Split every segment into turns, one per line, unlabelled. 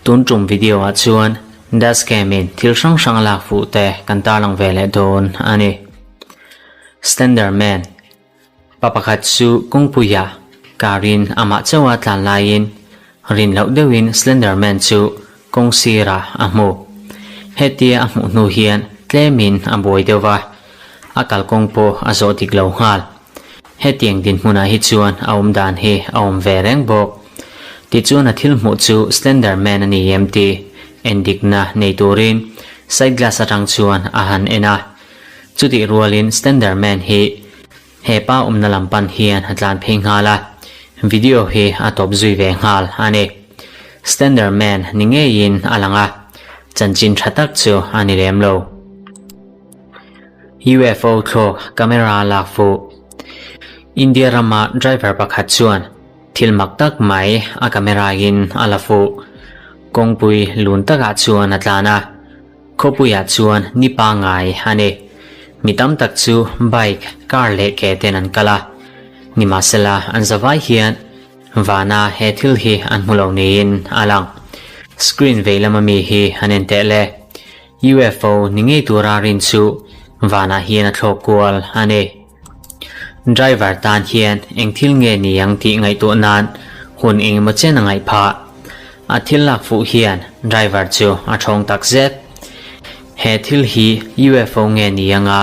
Tun tum video ah chuan dash cam in thil hrang hrang a lak fuh te kan tarlang ve leh dawn a ni. Slender Man Pa pakhat chu kawngpuia car in amah chauha tlan laiin rin loh deuhin Slender Man chu kawng sirah a hmu. Hetia a hmuh hnu hian tlemin a buai deuh va, a kalkawng pawh a zawh dik lo nghal. Hetiang dinhmunah hi chuan a awm dan hi a awm ve reng bawk. Tichuan a thil hmuh chu Slender Man a ni em tih endikna nei turin side glass atang chuan a han en a. Chutih rualin Slender Man hi he pa awmna lam pan hian a tlan phei nghal a, video hi a tawp zui ve nghal a ni. Slender Man ni ngeiin a lang a, chanchin tha tak chu a ni lem lo. UFO thlawk camera lak fuh. India rama driver pakhat chuan thil mak tak mai a camera in a la fuh. Kawngpui lun takah chuan a tlan a, khawpuiah chuan ni pangngai a ni. Mi tam tak chu bike, car leh ke ten an kal a. Nimahsela an zavai hian vana he thil hi an hmu lo niin a lang. Screen vei lama mi hi an en teh le. UFO ni ngei tura rin chu vanah hian a thlawk kual a ni. Driver tan hian eng thil nge ni ang tih ngaihtuah nan hun engemaw chen a ngaih phah. A thil lak fuh hian driver chu a thawng tak zet. He thil hi UFO nge ni anga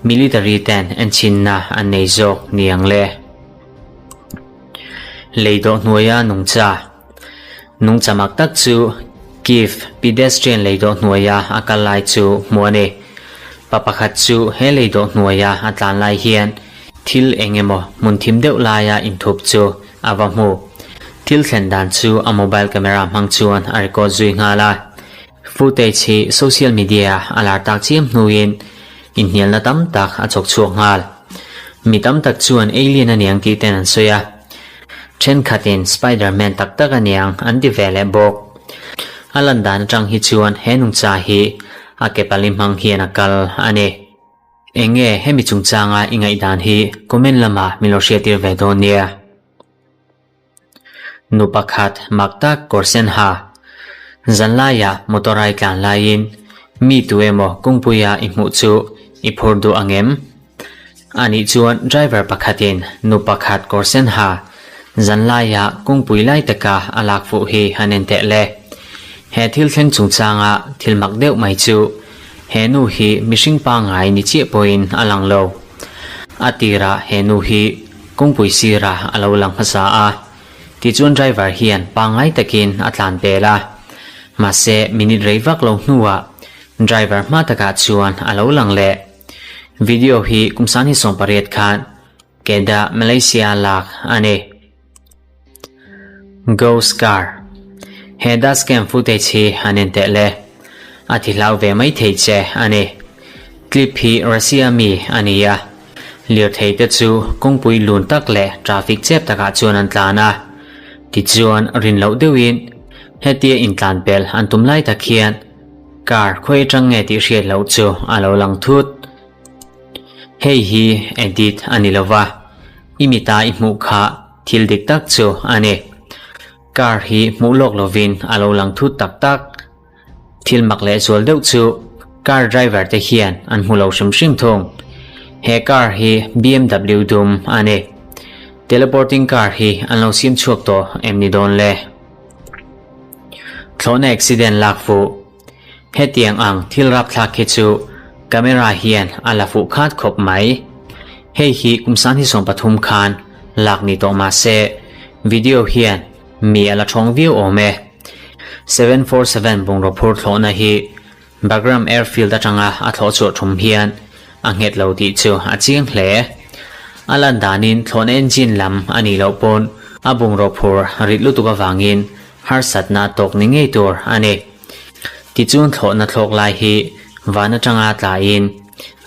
military ten enchinna an nei zawk ni ang le? Lei dawh hnuaia nungcha. Nungcha mak tak chu Kyiv pedestrian leidawh hnuaia a kal lai chu hmuh a ni. Pa pakhat chu he leidawh hnuaia a tlan lai hian thil eng emaw hmun thim deuh laia inthup chu a va hmu. Thil thlen dan chu a mobile camera hmang chuan a record zui nghal a. Footage hi social media a lar tak chiam hnuin inhnialna tam tak a chawk chhuak nghal. Mi tam tak chuan alien a niang tih ten an sawi a. Thenkhatin Spider-Man tak tak a niang an ti ve leh bawk. A lan dan atang hi chuan he nungcha hi a ke pali hmang hian a kal a ni. Eng nge hemi chungchanga i ngaihdan hi comment lamah min lo hriattir ve dawn nia. Nu pakhat mak tak kawr sen ha. Zanlaiah motor ai tlan laiin mi tu emaw kawngpuia i hmuh chu i phur duh ang em? Anih chuan driver pakhatin nu pakhat kawr sen ha zanlaia kawngpui lai taka a lak fuh hi han en teh le. He thil thleng chungchanga thil mak deuh mai chu he nu hi mihring pangngai ni chiah pawhin a lang lo. A tirah he nu hi kawngpui sirah a lo lang hmasa a, tichuan driver hian pangngai takin a tlan pel a. Mahse minute rei vak lo hnuah driver hma takah chuan a lo lang leh. Video hi kum sangni 18 khan Kedah, Malaysia lak a ni. Ghost Car He dash cam footage hi an en teh le. A ti hlau ve mai thei che a ni. Clip hi Russia mi a ni a. Lirthei te chu kawngpui lun tak leh traffic chep takah chuan an tlan a. Tichuan rin loh deuhin hetia intlan pel an tum lai tak hian Car khawi atang nge tih hriat loh chu a lo lang thut. Hei hi edit a ni lova, i mita i hmuh kha thil dik tak chu a ni. Car hi hmuh lawk lovin a lo lang thut tak tak. Thil mak leh zual deuh chu car driver te hian an hmu lo hrim hrim thung. He car hi BMW dum a ni. Teleporting car hi an lo siam chhuak tawh em ni dawn le? Thlawhna accident lak fuh. Hetiang ang thil rapthlak hi chu camera hian a la fuh khat khawp mai. Hei hi kum sangni 13 khan lak ni tawh mah se video hian mi a la thawng viau awm e. 747 bungraw phur thlawhna hi Bagram Airfield atanga a thlawh chhuah thum hian a nghet lo tih chu a chiang hle. A lan danin thlawhna engine lam a nih loh pawn a bungraw phur rit lutuk avangin harsatna a tawk ni ngei tur a ni. Tichuan thlawhna thlawk lai hi van atanga tlaiin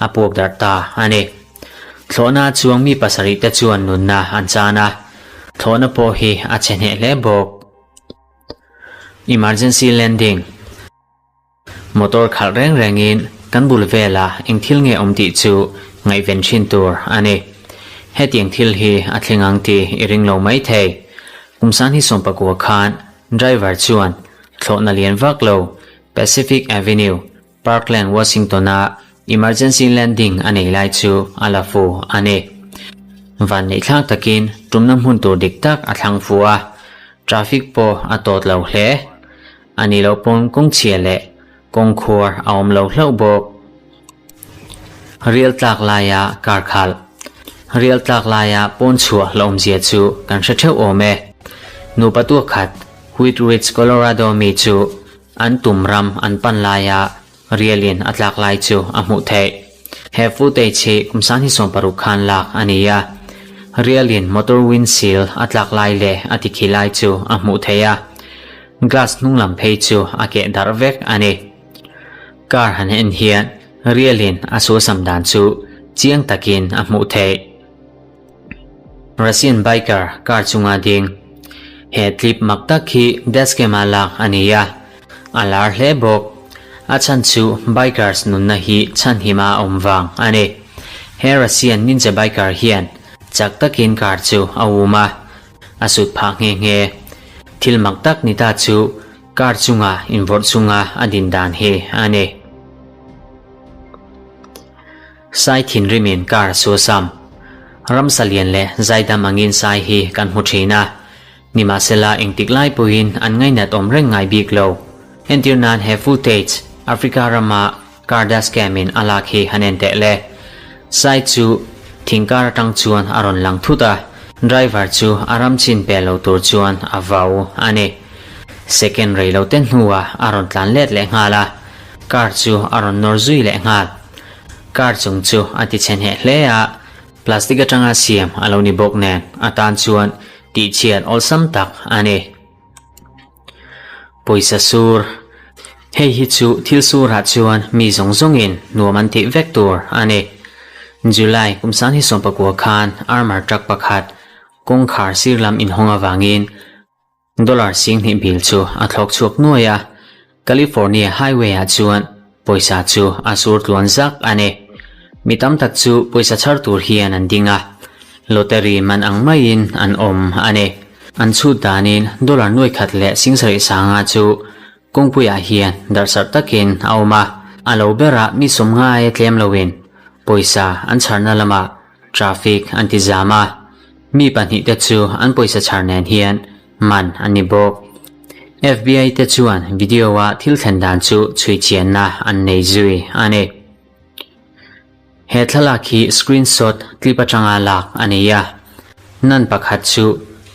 a puak darh ta a ni. Thlawhna chuang mi pasarih te chuan nunna an chan a, thlawhna pawh hi a chhe hneh hle bawk. Emergency landing. Motor khalh reng rengin kan bul velah eng thil nge awm tih chu ngaihven thin tur a ni. Hetiang thil hi a thleng ang tih i ring lo mai thei. Kum 2019 khan driver chuan thlawhna lian vak lo Pacific Avenue, Parkland, Washington-a emergency landing a nei lai chu a la fu a ni. Vanneihthlak takin tumna hmun tur dik tak a thlang fu a, traffic pawh a tawt lo hle. A nih loh pawn kawngchhia leh kawngkhuar a awm lo hlauh bawk. Rial tlak laia kar khalh. Rial tlak laia pawn chhuah hlauhawmzia chu kan hre theuh awm e. Nupa tuakhat Wheat Ridge, Colorado mi chu an tum ram an pan laia rialin a tlak lai chu a hmuh theih. He footage hi kum 2016 khan lak a ni a. Rialin motor windshield a tlak lai leh a tikhi lai chu a hmuh theih a. Glass hnung lam phei chu a keh darh vek a ni. Car han en hian rialin a suasam dan chu chiang takin a hmuh theih. Russian biker car chunga ding. He clip mak tak hi dashcam ah lak a ni a, a lar hle bawk. A chhan chu bikers nunna hi chhanhima a awm vang a ni. He Russian ninja biker hian chak takin car chu a um a, a sut phah nghe nghe. Thil mak tak ni ta chu Car chunga invawrh chunga a din dan hi a ni. Sai thinrimin car a suasam. Ramsa lian leh zaidam angin sai hi kan hmu thin a. Nimahsela engtik lai pawhin an ngainat awm reng ngai bik lo. Entir nan he footage Africa rama car dash cam in a lak hi han en teh le. Sai chu thing kar atang chuan a rawn lang thut a, driver chu a ram chin pe lo tur chuan a vau a ni. Second rei lo te hnuah a rawn tlan let leh nghal a, car chu a rawn nawr zui leh nghal. Car chung chu a ti chhe hneh hle a, plastic atanga siam a lo ni bawk nen a tan chuan tihchhiat awlsam tak a ni. Pawisa sur. Hei hi chu thil surah chuan mi zawng zawngin nuam an tih vek tur a ni. July kum 2019 khan armour truck pakhat kawngkhar sir lam inhawng avangin dollar 20,000 bill chu a thlawk chhuak nuai a, California highway ah chuan pawisa chu a sur tluan zak a ni. Mi tam tak chu pawisa chhar tur hian an ding a, lottery man ang maiin an awm a ni. An chhut danin dollar 1,750 chu kawngpuiah hian darhsarh takin a awm a, a lo berah mi 90 a tlem loin pawisa an chharna lamah traffic an ti zam a, mi pahnihte chu an pawisa chhar nen hian man an ni bawk. FBI te chuan video-a thil thlen dan chu chhui chianna an nei zui a ni. He thlalak hi screenshot clip atanga lak a ni a, nun pakhat chu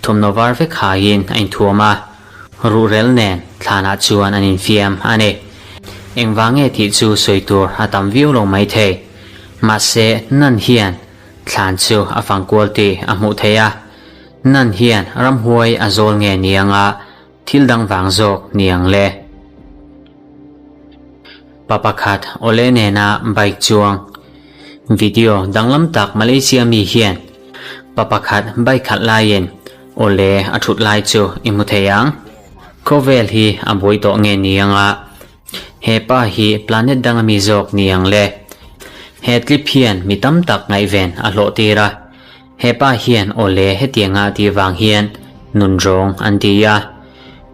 thawmhnaw var vek haiin a inthuam a, ruhrel nen thlanah chuan an infiam a ni. Engvang nge tih chu sawi tur a tam viau lo maithei. Mahse, nun hian thlan chu a fang kual tih a hmuh theih a, nun hian ramhuai a zawl nge ni anga thil dang vang zawk ni ang le. Pa pakhat awle nena bike chuang video danglam tak Malaysia mi hian pa pakhat bike khalh laiin awle a thut lai chu i hmu thei ang. Khawvel hi a buai tawh nge ni anga he pa hi planet danga mi zawk ni ang le. He clip hian mi tam tak ngaihven a hlawh tir a. He pa hian awle hetianga tih vang hian nunrawng an ti a.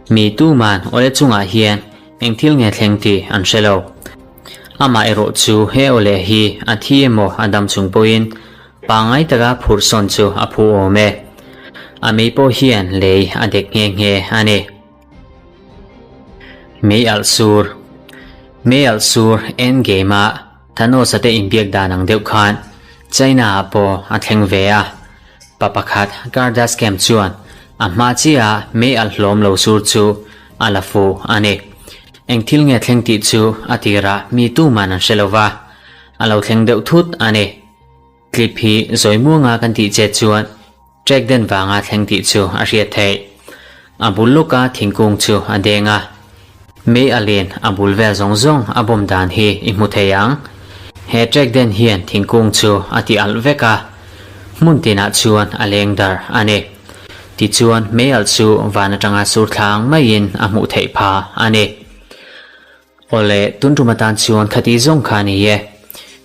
Mi tuman awle chungah hian Eng thil nge thleng tih an hre lo. Amah erawh chu he awle hi a thi emaw a dam chung pawhin pangngai taka phurh sawn chu a phu awm e. A mei pawh hian lei a dek nghe nghe a ni. Mei alh sur Mei alh sur End Game ah Thanos-a te inbiak dan ang deuh khan China-ah pawh a thleng ve a. Pa pakhat Garda Scam chuan a hma chiah mei alh hlawm lo sur chu a la fu a ni. Eng thil nge thleng tih chu a tirah mi tuman an hre lo va, a lo thleng deuh thut a ni. Clip hi zawi muanga kan tih chet chuan track den vanga thleng tih chu a hriat theih. A bul lawka thingkung chu a deng a. Mei a len a bul vel zawng zawng a bawm dan hi i hmu thei ang. He track den hian thingkung chu a ti alh vek a, hmun tinah chuan a leng darh a ni. Tichuan mei alh chu van atanga sur thla ang maiin a hmuh theih pha a ni. Awle, tun tum atan chuan khati zawng kha a ni e.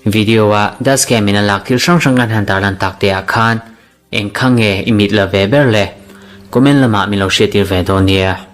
Video-a dashcam in a lak thil hrang hrang kan han tarlan tak te ah khan Eng kha nge i mit la ve ber le? Comment lamah min lo hriattir ve dawn nia.